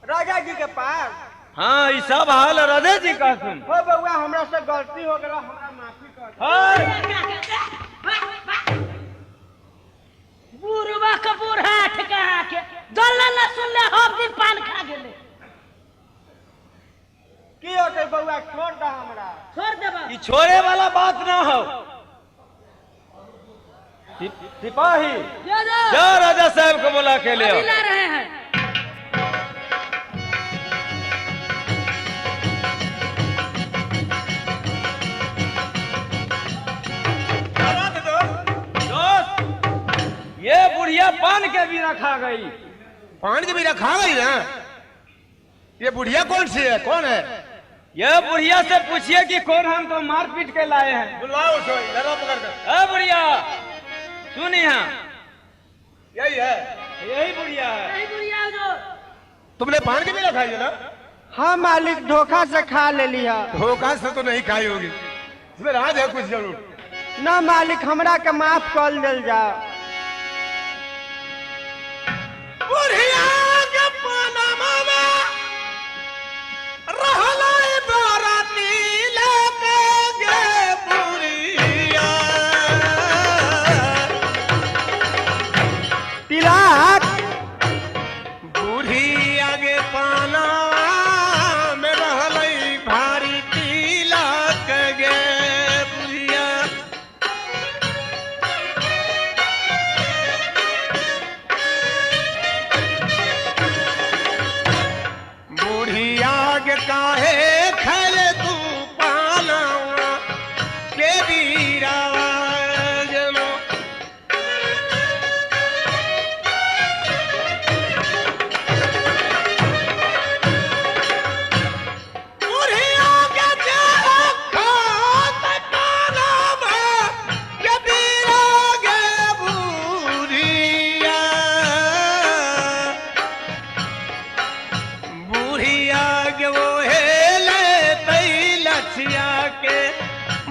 राजा जी के पास? हाँ, ई सब हाल राजा जी का सुन। हो बउआ, हमरा से गलती हो गला, हमरा माफी कर दे। हाँ। बुढ़वा के बूढ़ा ठेका के दल्ला ना सुनले, हम दिन पान खा गेले। की होते बउआ, छोड़ दे हमरा। छोड़ देबा। ई छोड़े वाला बात ना हो। सिपाही, जा जा। जा राजा साहब को बुला के ले अभी आओ। ला रहे हैं। दोस्त, ये बुढ़िया पान के भी रखा गई। पान के भी रखा गई ना? ये बुढ़िया कौन सी है, कौन है? ये बुढ़िया से पूछिए कि कौन, हम तो मार पीट के लाए हैं। बुलाओ उसको, इधर आओ पकड़ कर। ए बुढ़िया, सुन यहाँ। यही है? यही बुढ़िया है। यही बुढ़िया जो। तुमने पान के भी रखाई है ना? हाँ मालिक, धोखा से खा लेली है। धोखा से तो नहीं खाई होगी, इसमें राज है कुछ जरूर। ना मालिक, हमरा के माफ कर दिल जा। बुढ़िया के पनामा में रहलै बाराती लेके गे बुढ़िया। तिलक। बुढ़िया के पाना में रहलै भारी तिलक गे बुढ़िया। बुढ़िया के काहे खैले तू पाना के बीरावा जनो। बुढ़िया के चेहरा खात पानावा के बीरा गे बुढ़िया। बुढ़िया के वो हेले तई लछिया के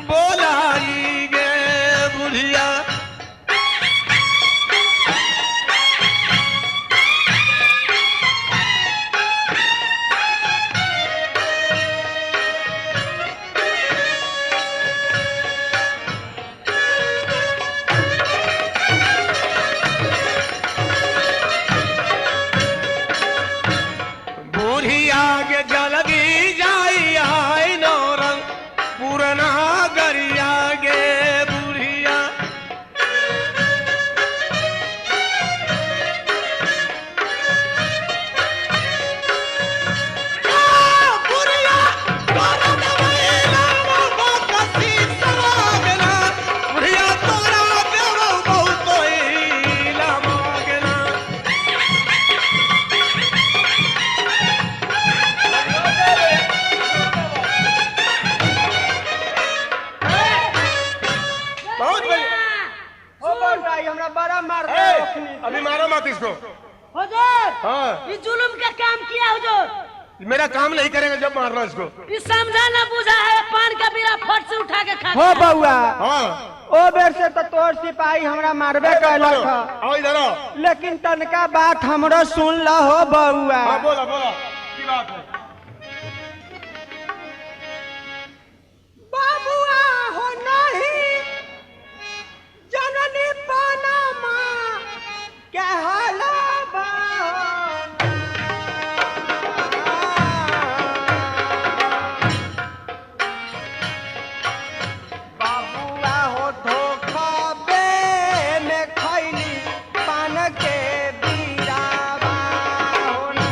बोलाई गे बुढ़िया। बुढ़िया के जलगी जाई आई नौरंग पुरना गरिया गे बुढ़िया। बुढ़िया तोरा दवाई लावा बकसी सवागना। बुढ़िया तोरा देवो बहुत लामागना। बहुत बढ़िया। हो बउआ, ई हमरा बड़ा मार ए, दे। अभी मारो मत इसको। हुजूर। हाँ। ये जुल्म का काम किया हुजूर। मेरा काम नहीं करेगा जब मारना इसको। ये समझा ना बुझा है, पान का बीरा फट से उठा के खा हो गया। बउआ। हाँ। ओ बेर से तो तोर सिपाही हमरा मारबे कैलक ह। आओ, इधर आओ। लेकिन तनका बात हमरो सुन ल हो बउआ। हाँ, बोला बोला, की बात है? बाबुआ हो, नहीं जननी पनामा के हलबा। बाबुआ हो, धोखा बे में खैली पान के बीरावा हो ना।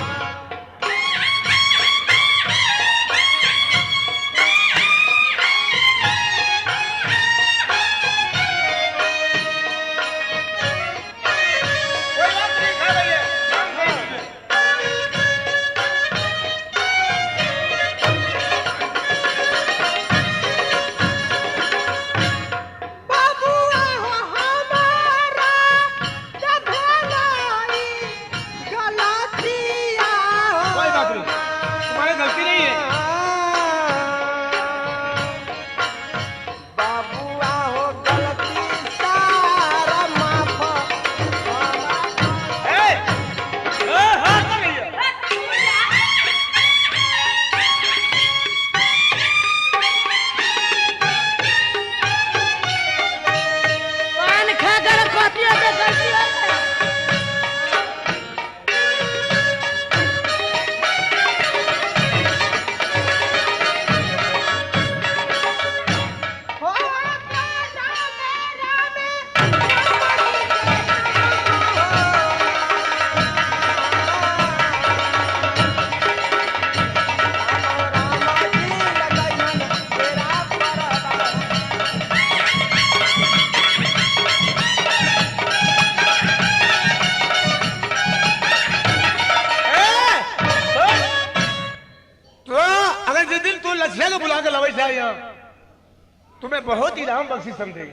तुम्हें बहुत इनाम बख्शिश हम देंगे।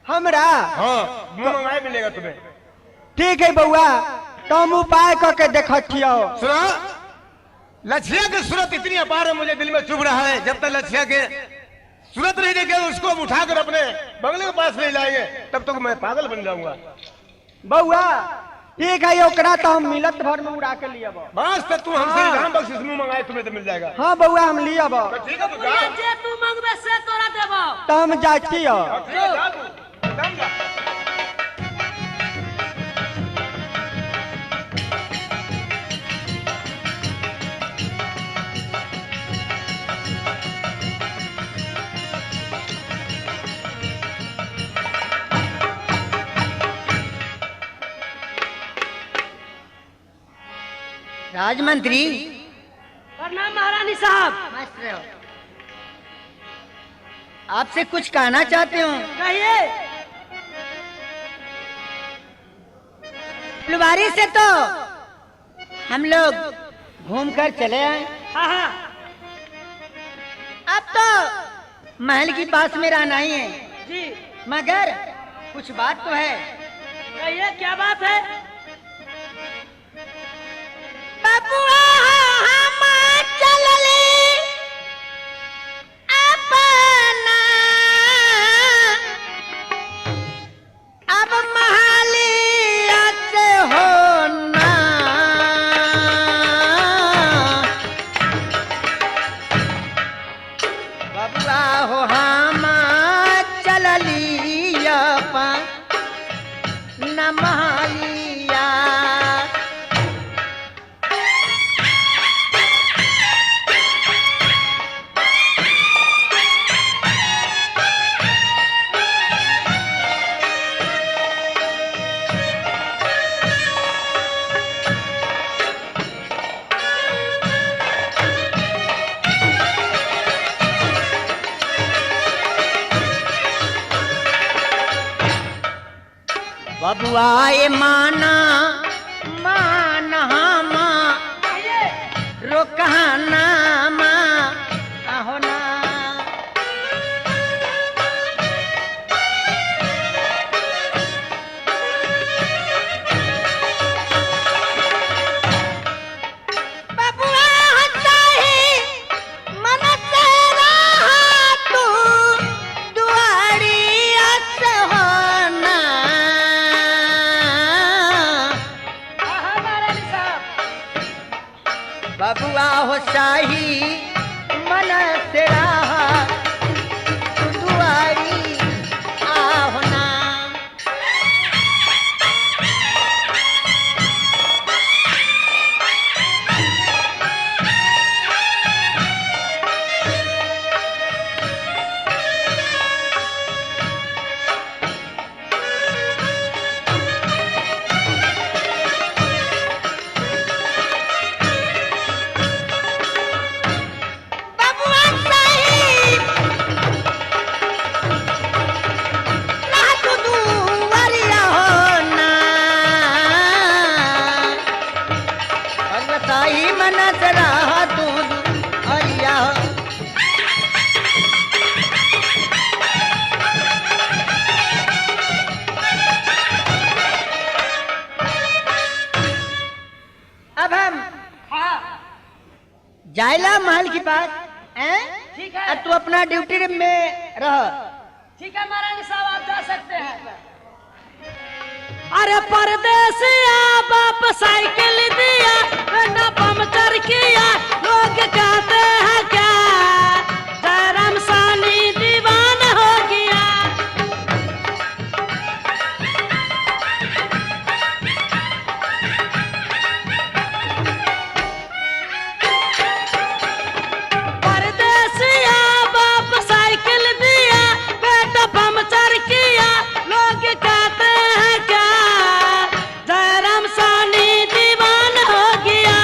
हमरा? हाँ, मुंह मंगाए मिलेगा तुम्हें। ठीक है बउआ, तो हम उपाय करके देखत छियो। सुना, लछिया की सूरत इतनी अपार है, मुझे दिल में चुभ रहा है। जब तक लछिया के सूरत नहीं देखे उसको हम उठाकर अपने बंगले के पास नहीं लाएंगे तब तक मैं पागल बन जाऊंगा। बउआ ठीक है, ओकरा तो हम मिलत भर में उड़ा के लियब। बस तो तू हमसे हाँ। इनाम बख्शिश मुंह मंगाए तुम्हें तो मिल जाएगा। हाँ बउआ, हम लियब। तो ठीक है, तू जा। बुढ़िया जे तू मंगबे से तोरा देबो। तो हम जाइ छियो। हाँ, ठीक है, जा तू। दम जा। राजमंत्री। प्रणाम महारानी साहब। मस्त रहो। आपसे कुछ कहना चाहते हूँ। कहिए। फुलवारी से तो हम लोग घूमकर चले आए। हाँ हाँ। अब तो महल के पास में रहना ही है जी, मगर कुछ बात तो है। कहिए क्या बात है? बबुआ हम चलले अपना अब महालिया से होना, बबुआ हो हम चलली अपना महालिया। बबुआ ए माना माना मा रोकना मा आहो ना। बबुआ चाहे मन से रहा तू दुआरिया से होना। हाँ हाँ महारानी साहब। बबुआ हो शाही मन से रहा तू दुआरी आहो ना। बबुआ साहिब रहा तू दुआरिया हो ना। बबुआ साही मन से रहा तू दुआरिया हो। अब हम हाँ जायला महल के पास हैं? ठीक है। अब तू अपना ड्यूटी में रह। ठीक है महारानी साहब, आप जा सकते हैं। अरे परदेसिया बाप साइकिल दिया, बेटा पंचर किया, लोग कहते हैं क्या जयराम सानी दीवान हो गया। परदेसिया बाप साइकिल दिया, बेटा पंचर किया, लोग कहते हैं क्या जयराम सानी दीवान हो गया।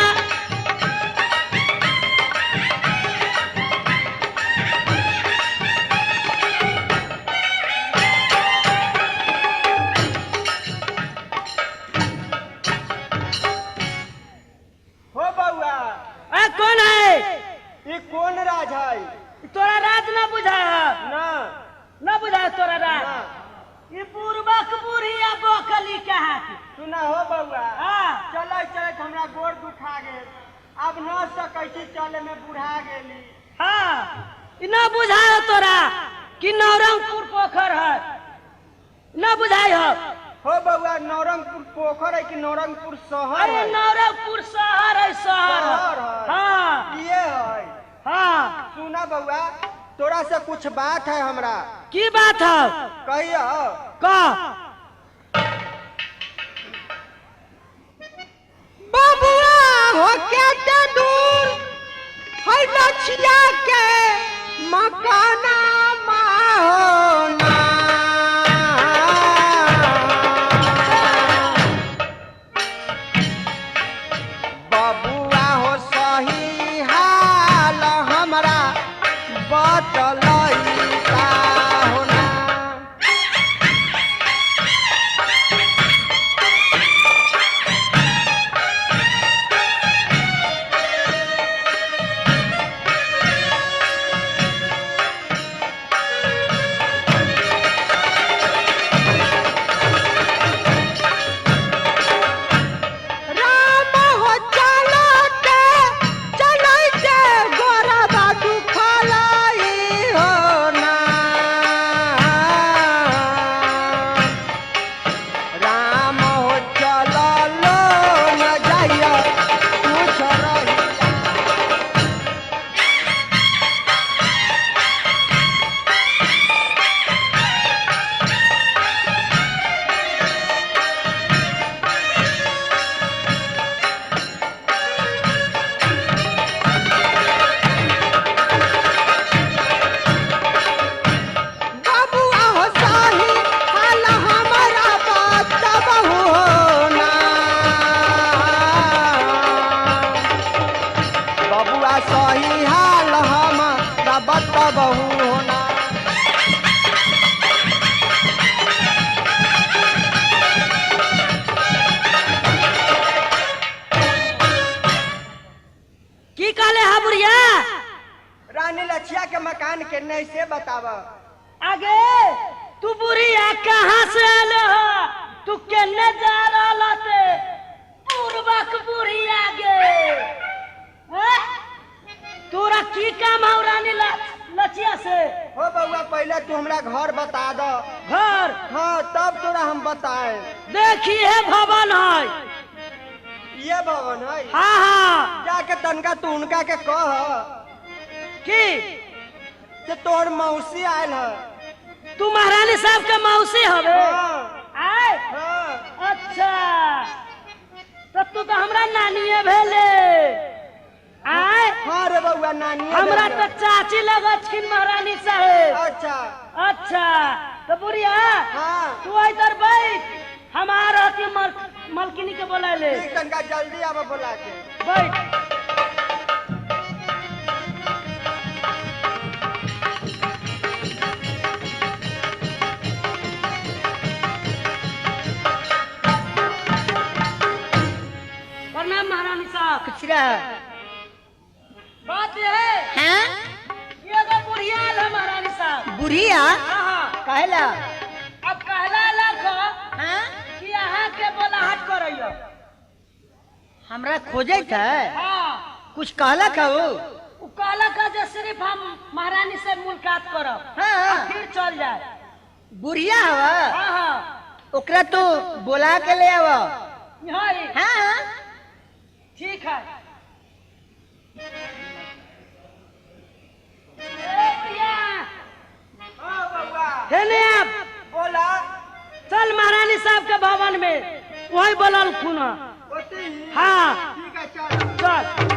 अब न सकै छी चले में, बुढ़ा गेली। हाँ, ई न बुझाय हो तोरा कि नौरंगपुर पोखर है? न बुझाय हो? हो बउआ, नौरंगपुर पोखर है कि नौरंगपुर शहर अरे है? नौरंगपुर शहर है, शहर। शहर है। हाँ। ये है। हाँ। सुना बउआ, तोरा से कुछ बात है हमरा। की बात है? कहियो? का? बबुआ हो के दूर है लछिया के मकाना होना। बबुआ हो सही हाल हमरा बतलैता होना। राम हो चलते चलते गोरबा दुखलाई हो ना। राम हो चललो न जाइया कुछ रहिया। बबुआ हो साही हाल हमरा बतबहु हो ना। बबुआ सही हाल हमरा बतबहु हो ना। की कहले है बुढ़िया? रानी लछिया के मकान के नहीं से बताव। आगे तू बुढ़िया कहाँ से आले हो? तू केने जा रहल ते पूर्वक बुढ़िया गे? हैं? तोरा की काम हौ रानी लचिया से? हो बउआ, पहले तू हमरा घर बता दो। घर? हाँ, तब तोरा हम बताए। देखी है, भवन है। ये भवन है? हाँ हाँ। जाके तनका तू उनका के कह की? से तोहर मौसी आयल है। तू महारानी साहब के मौसी हवे? हाँ। आय? हाँ। अच्छा, तो तू तो हमरा नानिए भेले, आय? हाँ रे बउआ, नानी। हमरा तो चाची लगत महारानी साहेब। अच्छा। अच्छा, तो बुढ़िया, हाँ। तू इधर बैठ, हमार अथी मलकिनी के बोला ले। ठीक, तनका जल्दी आवा बोला के। बैठ। प्रणाम महारानी साहब। कुछ रह। बात ये है हाँ। कि एगो बुढ़िया आयल है महारानी साहब। बुढ़िया? हाँ हाँ। कहला? अब कहला लख हाँ। कि अहाँ के बोलाहट करैयो। हमरा खोजे थे? हाँ। कुछ कहलक है वो? उ कहलक है जे सिर्फ हम महारानी से मुलाकात करब, हाँ। फिर चल जाए। बुढ़िया हवा? हाँ हाँ। ओकरा तो बोला के ले आवा। यहाँ ही? हाँ हाँ। ठीक है। ए बुढ़िया। हाँ बउआ। हेने आप। बोला। चल महारानी साहब के भवन में, वही बोलल खुना। ओती ही? हाँ। ठीक है, चल। चल।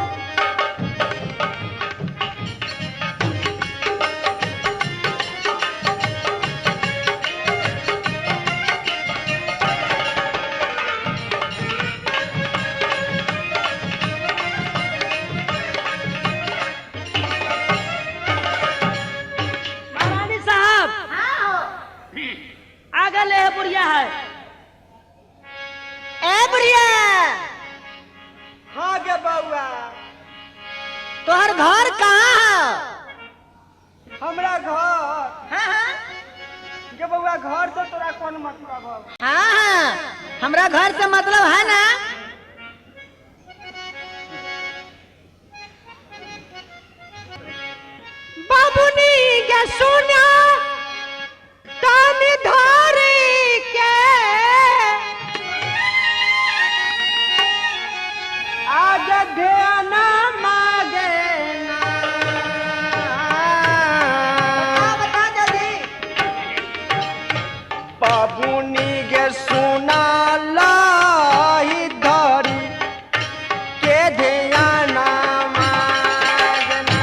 महारानी साहब, आगे ले है बुढ़िया है। ए बुढ़िया। हाँ गे बउआ। तोहर घर कहाँ है? हमरा घर? हाँ हाँ। गे बउआ, घर से तोरा कौन मतलब है? हाँ हाँ, हमरा घर से मतलब है ना। के सुना तानी धारी के आज ध्यान मागे ना। बता जल्दी। बाबूनी के सुना लाही धरी के ध्यान मागना।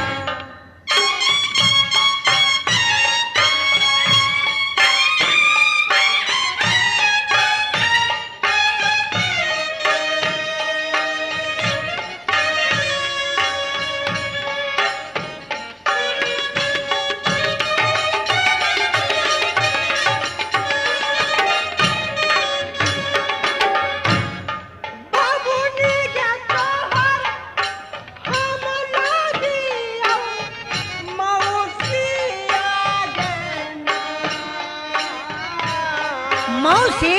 बाबूनी के तोहर हम लागियौ मौसिया गे ना। मौसी।